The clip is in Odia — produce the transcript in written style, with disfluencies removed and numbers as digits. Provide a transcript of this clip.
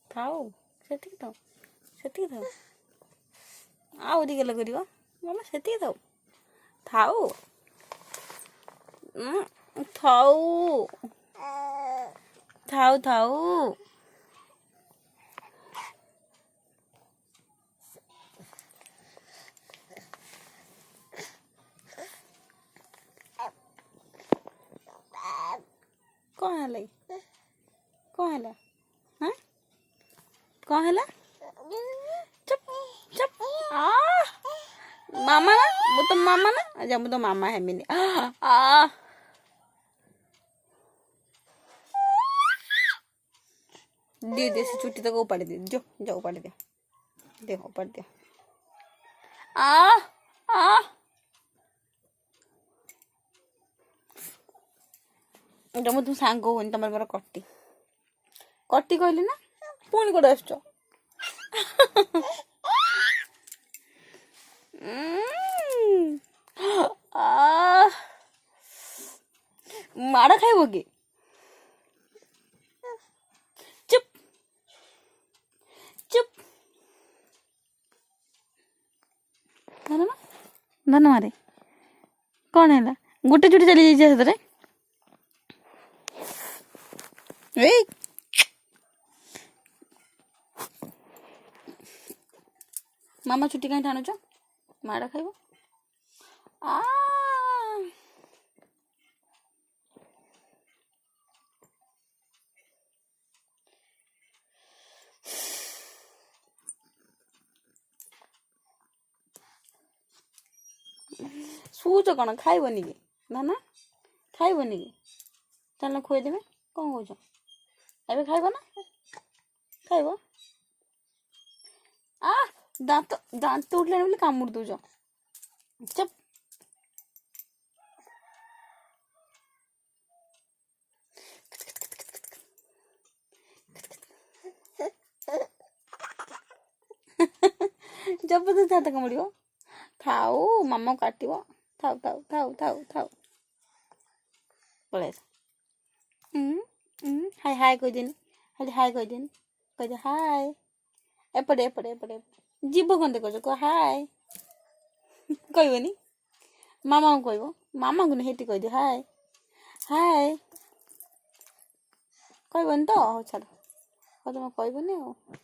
ଥାଉ, ସେତିକି ଥାଉ, ସେତିକି ଥାଉ। ଆହୁରି ଗେଲ କରିବ ମାମା? ସେତିକି ଥାଉ, ଥାଉ, ଥାଉ, ଥାଉ, ଥାଉ। କ'ଣ ହେଲା କି? କ'ଣ ହେଲା? ହଁ, କ'ଣ ହେଲା? ଚୁପ୍, ଚୁପ୍। ଆ ମାମା ନା, ମୁଁ ତ ମାମା ନା। ଆଚ୍ଛା, ମୁଁ ତ ମାମା ହେମିନି। ଆ ଦିଅ, ଦିଅ, ସେ ଚୁଟି ତକ ଉପାଡ଼ି ଦିଅ। ଯୋ, ଯାଅ, ଉପାଡ଼ି ଦିଅ, ଦିଅ, ଉପାଡ଼ି ଦିଅ। ଆ ଆ ମୁଁ ତୁମ ସାଙ୍ଗ ହଉନି, ତମର ମୋର କଟି କଟି କହିଲି ନା, ପୁଣି କୋଉଠି ଆସୁଛ? ଆ ମାଡ଼ ଖାଇବ କି? ଚୁପ୍, ଚୁପ୍। ଧନ, ଧନ ମାରେ। କ'ଣ ହେଲା? ଗୋଟେ ଚୁଟି ଚାଲି ଯାଇଛି ସେଥିରେ। ଏଇ ମାମା ଚୁଟି କାହିଁ ଟାଣୁଛ? ମାଡ଼ ଖାଇବ। ଆ ଶୁଉଛ କ'ଣ? ଖାଇବନି କି ଧନ? ଖାଇବନି କି? ଚାଲ, ଖୁଆଇଦେବେ। କ'ଣ କହୁଛ? ଏବେ ଖାଇବ ନା? ଖାଇବ? ଆ ଦାନ୍ତ, ଦାନ୍ତ ଉଠିଲାଣି ବୋଲି କାମୁଡ଼ି ଦଉଛ। ଚୁପ୍। ଜବରଦସ୍ତି ହାତ କାମୁଡ଼ିବ? ଥାଉ, ମାମା କାଟିବ। ଥାଉ, ଥାଉ, ଥାଉ, ଥାଉ, ଥାଉ। ପଳେଇ ଆସ। ହାଇ, ହାଇ କହିଦେନି, ଖାଲି ହାଇ କହିଦେନି। କହିଦେ ହାଇ। ଏପଟେ, ଏପଟେ, ଏପଟେ, ଏପଟେ। ଯିବ କ'ଣ ଦେଖୁଛ? କୁହ ହାଇ। କହିବନି? ମାମାଙ୍କୁ କହିବ। ମାମାଙ୍କୁ ନୁହେଁ, ହେଇଠି କହିଦିଅ ହାଇ, ହାଇ। କହିବନି ତ? ହଉ ଛାଡ଼। ହଉ, ତମେ କହିବନି ଆଉ।